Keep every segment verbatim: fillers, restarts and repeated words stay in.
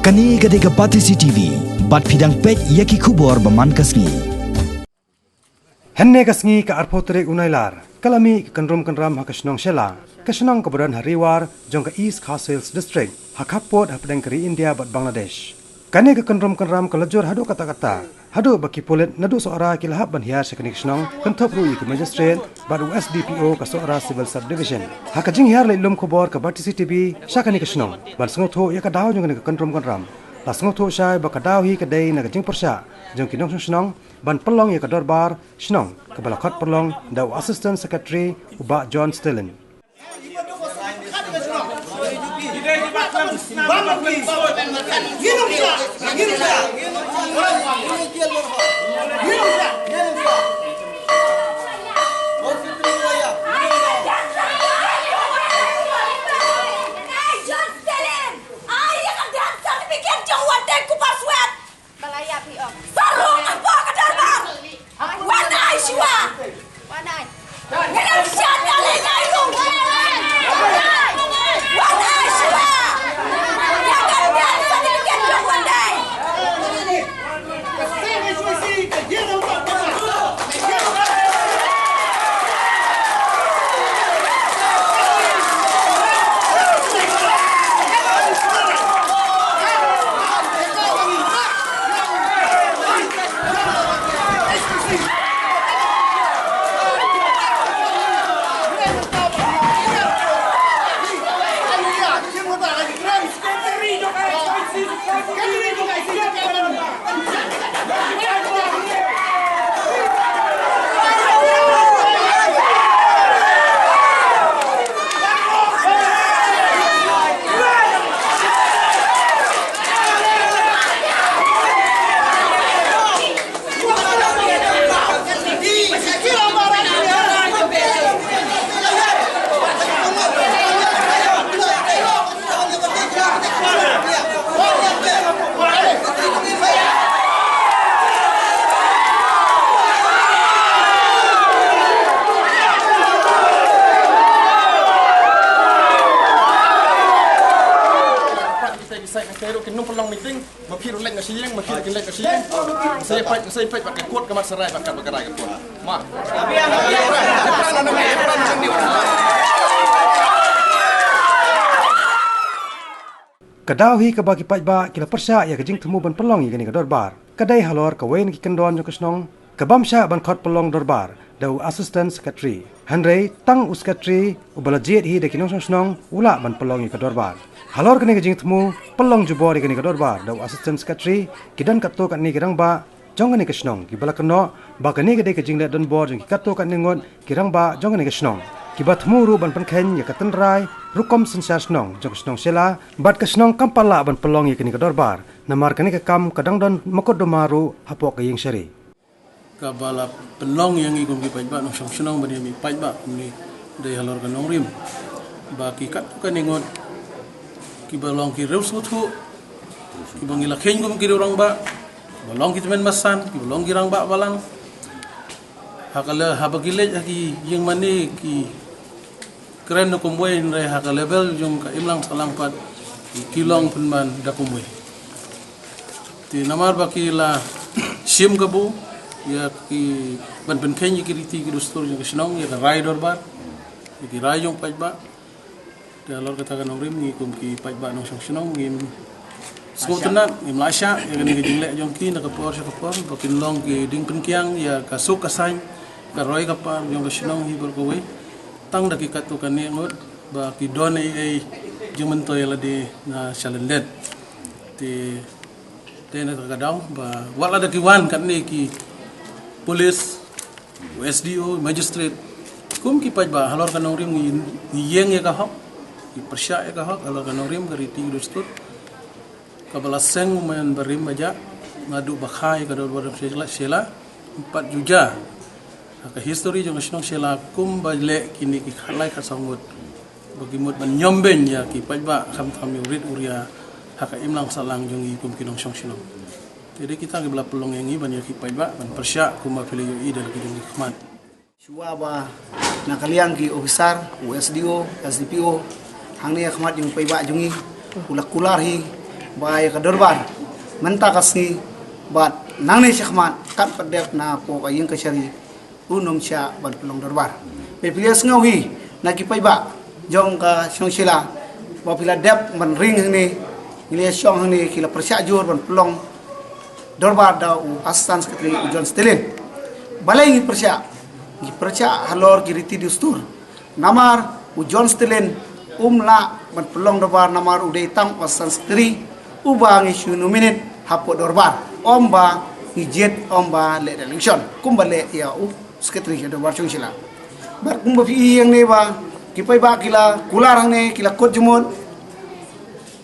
Kane ka dei ka Batesi T V, bad phi dang peit ïa ki khubor ba man ka sngi. Hynne ka sngi ka arphew tarik u Nailar, ka la mih ka kynrum kynram ha ka shnong Shella, ka shnong kaba don ha Ri War jong ka East Khasi Hills District, ha khappud hapdeng ka ri India bad Bangladesh. Kane ka kynrum kynram ka la jur haduh katta katta, haduh ba ki pulit naduh Sohra ki la hap ban hiar sha kane ka shnong, kynthup ruh ïa ki magistrate bad u S D P O ka Sohra Civil Subdivision. Ha ka jinghiar leit lum khubor ka Batesi T V sha kane ka shnong ban sngewthuh ïa ka daw jong kane ka kynrum kynram, la sngewthuh shai ba ka daw hi ka dei na ka jingpyrshah jong ki nongshong shnong ban pynlong ïa ka dorbar shnong, kaba la khot pynlong da u Assistant Secretary u Bah John Stilin. Balaya phi ong. Sarung hapoh ka dorbar. Wan ai shuwa. Wan ai. Ngan ai shuwa, ngan ai rung. Wan ai shuwa. Ngan ai certificate jong wan ai. Kita bisa kita ruh kin nong pelong meeting. Ma phi ruh leit na sha ïing, ma phi ruh kin leit na sha ïing. Sa ïa peit, sa ïa peit bad ka kut ka mat sarai bad ka bakarai ka pun. Ma. Ka daw hi kaba ki paidbah ki la pyrshah ïa ka jingthmu ban pynlong ïa kane ka dorbar, ka dei halor kawei na ki kyndon jong ka shnong ka bym shah ban khot pynlong dorbar da u Assistant Secretary. Hynrei tang u Secretary uba la jied hi da ki nongshong shnong u lah ban pynlong ïa ka dorbar. Halor kane ka jingthmu pynlong jubor ïa kane ka dorbar da u Assistant Secretary, ki don katto katne ki rangbah jong kane ka shnong kiba la kynnoh ba kane ka dei ka jingleh donbor jong ki katto katne ngut ki rangbah jong kane ka shnong, kiba thmu ruh ban pynkheiñ ïa ka tynrai rukom synshar shnong jong ka shnong Shella, bad ka shnong kam pat lah ban pynlong ïa kane ka dorbar namar kane ka kam ka dang don mukotduma ruh hapoh ka ïing shari. Kaba la pynlong ïa ngi kum ki paidbah nongshong shnong ban ïa mih paidbah kumne dei halor ka nongrim ba ki katto katne ngut kiba long ki riewsngewthuh, kiba ngi la kheiñ kum ki riewrangbah, kiba long ki tymmen basan, kiba long ki rangbah balang, ha ka la haba ki leit ha ki ïing mane ki kren na kumwei, hynrei ha ka level jong ka imlang sahlang pat ki long pynban da kumwei. Te namar ba ki la shim kabu ïa ki ban pynkheiñ ïa ki riti ki dustur jong ka shnong, ïa ka rai dorbar, ïa ki rai jong paidbah. Te halor kata ka nongrim ngi kum ki paidbah nongshong shnong ngim sngewtynnat, ngim lah shah ïa kane ka jingleh jong ki na ka por sha ka por ba kin long ki dieng pynkiang ïa ka suk ka saiñ, ka roi ka par jong ka shnong hi baroh kawei. Tang da ki katto katne ngut ba ki don ei ei jingmyntoi ïa lade na shalyndet. Te, te na kata ka daw ba wat lada ki wan katne ki police, u S D O, magistrate, kum ki paidbah halor ka nongrim ngi, ngi ïeng ïa ka hok, ngi pyrshah ïa ka hok halor ka nongrim ka riti dustur. Kaba la seng u maïan barim ba jah naduh ba kha ïa ka dorbar Shella, Shella, pat ju jia ha ka history jong ka shnong Shella kumba leh kine ki khatlai khatsaw ngut ba ki mut ban ñiom beiñ ïa ki paidbah, khamtam ïa u rit u ria ha ka imlang sahlang jong ngi kum ki nongshong shnong. Te dei kita kiba la pynlong ïa ngi ban ïa ki paidbah ban pyrshah kumba phi la ïohi da la ki jong ki khmat. Shuwa ba na ka liang ki officer, u S D O, S D P O, hangne ha khmat jong u paidbah jong ngi, u la kular hi Ba ïa ka dorbar mynta ka sngi bad nangne shakhmat kat pat dep na pdeng ka ïing kashari, un ym shah ban pynlong dorbar. Ba phi la sngew hi na ki paidbah jong ka shnong Shella ba phi la dep ban ring hangne, ngi la shong hangne, ki la pyrshah jur ban pynlong dorbar da u Assistant Secretary u John Stilin. Balei ngi pyrshah? Ngi pyrshah halor ki riti dustur. Namar u John Stilin um lah ban pynlong dorbar namar u dei tang u Assistant Secretary uba ngi shu nominate hapoh dorbar, ym ba ngi jied, ym ba leh election kumba leh ïa u Secretary ka dorbar shnong Shella. Bad kumba phi ïohi hangne ba ki paidbah ki la kular hangne, ki la kut jingmut,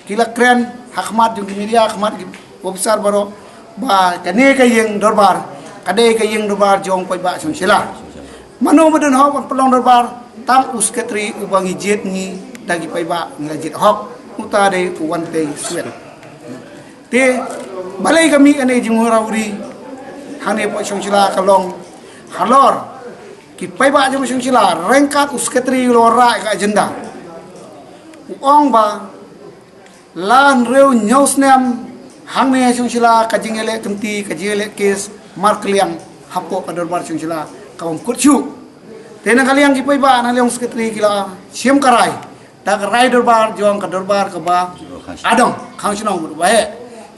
ki la kren ha khmat jong ki media, ha khmat ki officer baroh, ba kane ka ïing dorbar ka dei ka ïing dorbar jong paidbah shnong Shella. Mano ba don hok ban pynlong dorbar? Tang u Secretary uba ngi jied ngi da ki paidbah, ngi la jied hok. Uta dei u Wantei Swet. Te balei ka mih kane ka jinghura huri hangne hapoh shnong Shella? Ka long halor ki paidbah jong shnong Shella, ryngkat u Secretary u la wanrah ïa ka agenda. U ong ba la hynriew hynñiew snem hangne ha shnong Shella ka jingïaleh kynti, ka jingïaleh kes markylliang hapoh ka dorbar shnong Shella ka bym kut shuh. Te na ka liang ki paidbah, na liang u Secretary, ki la shim ka rai da ka rai dorbar jong ka dorbar kaba adong khang shnong bad uba heh.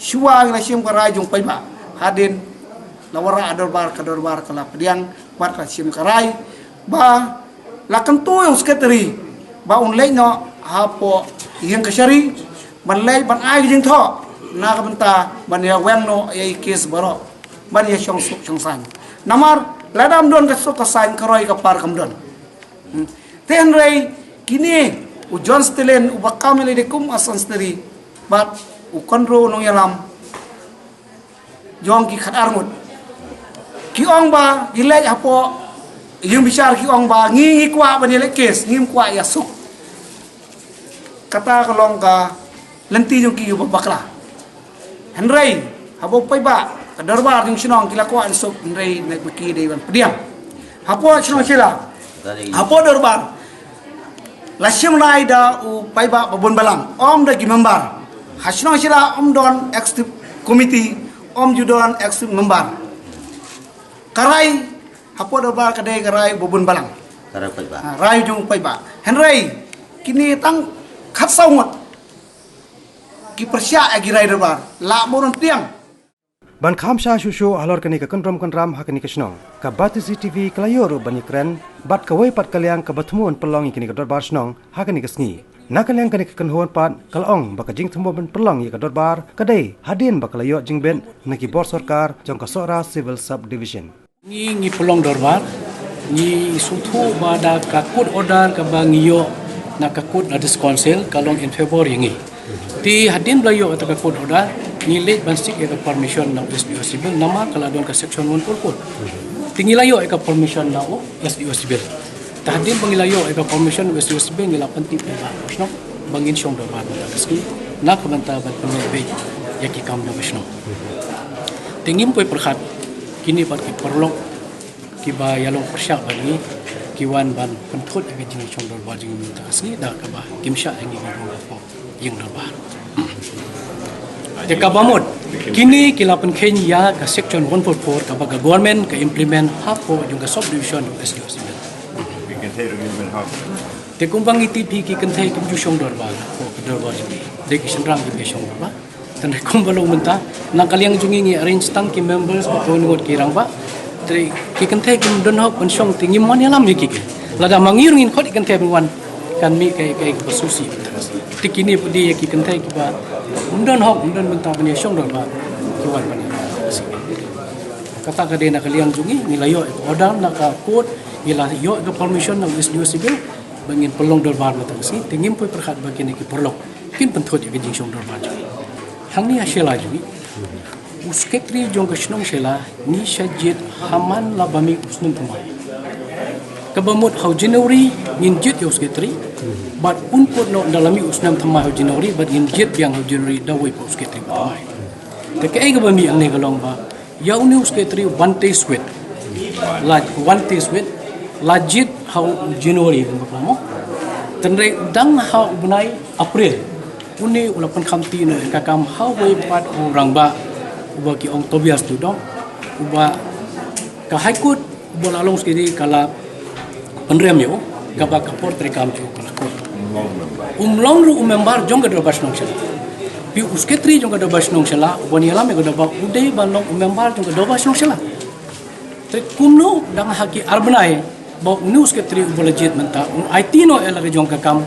Shuwa ngi la shim ka rai jong paidbah, hadien la wanrah dorbar, ka dorbar ka la pdiang bad ka la shim ka rai ba la kyntu ïa u Secretary ba un leit noh hapoh ïing kashari ban leit ban ai ka jingthoh na ka bynta ban ïa weng noh ïa ki kes baroh, ban ïa shong suk shong saiñ. Namar lada ym don ka suk ka saiñ, ka roi ka par kam don. Hmm. Te hynrei kine, u John Stilin uba kam ïalade kum u Assistant Secretary bad u Conrod Nongïalam jong ki khatar ngut, ki ong ba ki leit hapoh ïing bishar, ki ong ba ngi, ngi kwah ban ïaleh kes, ngim kwah ïa suk. Kata ka long ka lynti jong ki uba bakla. Hynrei haba u paidbah, ka dorbar jong shnong ki la kwah ïa suk, hynrei na ki dei ban pdiang. Hapoh shnong Shella, hapoh dorbar la shim rai da u paidbah babun balang, ym da ki member. Ha shnong Shella ym don executive committee, ym ju don executive member. Ka rai hapoh dorbar ka dei ka rai babun balang. Ka rai paidbah. Ha, rai jong paidbah. Hynrei kine tang khatsaw ngut ki pyrshah ïa ki rai dorbar, la bun pdiang. Ban kham shai shuh shuh halor kane ka kynrum kynram ha kane ka shnong, ka Batesi TV ka la ïoh ruh ban ïakren bad kawei pat ka liang kaba thmu ban pynlong ïa kane ka dorbar shnong ha kane ka sngi. Na ka liang kane ka kynhun pat ka la ong ba ka jingthmu ban pynlong ïa ka dorbar ka dei hadien ba ka la ïoh jingbit na ki bor sorkar jong ka Sohra Civil Sub Division. Ngi, ngi pynlong dorbar, ngi sngewthuh ba da ka court order kaba ngi ïoh na ka court, na District Council, ka long in favour ïa ngi. Te hadien ba la ïoh ïa ka court order, ngi leit ban seek ïa ka permission na u S D O Civil, namar ka la don ka section one four four. Te ngi la ïoh ïa ka permission na u S D O Civil. Te hadien ba ngi la ïoh ïa ka permission na u S D O Civil, ngi la pyntip ïa ka permission ba ngin shong dorbar mynta ka sngi, na ka bynta ban pynlong beit ïa ki kam jong ka shnong. Te ngim poi pyrkhat, kine pat ki paralok kiba ïalong pyrshah bad ngi, ki wan ban pynthut ïa ka jingshong dorbar jong ngi mynta ka sngi da kaba kim shah ïa ngi ban rung hapoh ïing dorbar. Te kaba mut, kine ki la pynkheiñ ïa ka section one four four kaba ka government ka implement hapoh jong ka subdivision jong S D O Civil. Te kumba ngi tip hi, ki kynthei kim ju shong dorbar hapoh ka dorbar jong ngi. Dei ki shynrang kiba shong dorbar. Te kumba long mynta, na ka liang jong ngi ngi arrange tang ki members ba kawei ngut ki rangbah. Te ki kynthei kim don hok ban shong, te ngim mon ïalam ïa ki. Lada ma ngi ruh ngin khot ki kynthei ban wan, kan mih ka, ka, ka sngewsih. Te kine pat dei ïa ki kynthei kiba ym don hok, ym don bynta ban ïa shong dorbar, ki wan ban ïa. Kata ka dei na ka liang jong ngi, ngi la ïoh order na ka court, ngi la ïoh ka permission na S D O Civil ba ngin pynlong dorbar mynta ka sngi, te ngim poi pyrkhat ba kine ki paralok kin pynthut ïa ka jingshong dorbar jong ngi. Hangne ha Shella jong ngi, u secretary jong ka shnong Shella ngi sa jied ha man la ba mih u snem thymmai. Kaba mut ha u January ngin jied ïa u secretary, bad un kut noh da la mih u snem thymmai ha u January, bad ngin jied biang ha u January da wei pat u secretary ba thymmai. Te kaei kaba mih hangne ka long ba ïa une u secretary u Bante Swet, la Bante Swet, la jied ha u January, kumba ka la ong. Hynrei dang ha u bnai April Une u la pynkhamti noh ïa ka kam ha uwei pat u rangbah uba ki ong Tobias Tudong, uba ka High Court uba la long sdang ka la pynrem ïa u, kaba ka por treikam jong u ka la kut. Um long ruh u member jong ka Dorbar Shnong Shala. Phi u secretary jong ka Dorbar Shnong Shala, uba ngi ïalam ïa ka Dorbar, u dei ban long u member jong ka Dorbar Shnong Shala. Te kumno dang ha ki ar bnai ba une u secretary uba la jied mynta un aiti noh ïa la ka jong ka kam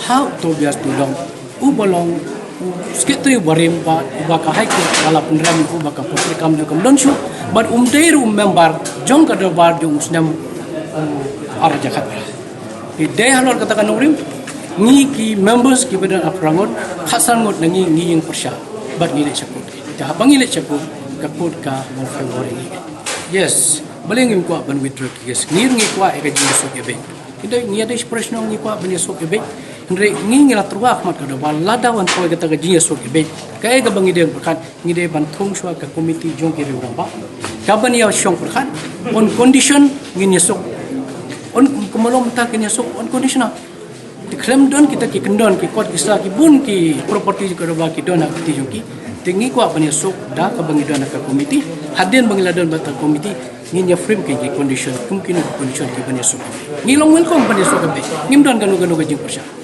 ha u Tobias Tudong, uba long u secretary uba rim, ba uba ka High Court ka la pynrem, uba ka por treikam jong u kam don shuh, bad um dei ruh u member jong ka Dorbar jong u snem, um, ar hajar khatphra. Te dei halor kata ka nongrim, ngi ki members kiba don arphew ngut, khatsan ngut na ngi ngi ïeng pyrshah bad ngi leit sha court. Te haba ngi leit sha court, ka court ka long favour ïa ngi. Yes, balei ngim kwah ban withdraw ki case? Ngi ruh ngi kwah ïa ka jingïasuk ïabeit. Ngi dei, ngi dei shi para shnong, ngi kwah ban ïasuk ïabeit. Hynrei ngi, ngi la tyrwa ha khmat ka Dorbar, lada wan poi kata ka jingïasuk ïabeit, kaei kaba ngi dei ban pyrkhat? Ngi dei ban thung shuwa ka komiti jong ki riew rangbah, kaban ïashong pyrkhat. On condition ngin ïasuk. On, kumno mynta kin ïasuk on condition? Te khlem don kita ki kyndon, ki kot ki sla, ki bun ki property jong ka Dorbar ki don ha kti jong ki. Te ngi kwah ban ïasuk da kaba ngi don ha ka komiti. Hadien ba ngi la don bad ka komiti, ngin ïa frame ki, ki condition, kum kino ki condition kiban ïasuk. Ngi long welcome ban ïasuk ïabeit. Ngim don kano kano ka jingpyrshah.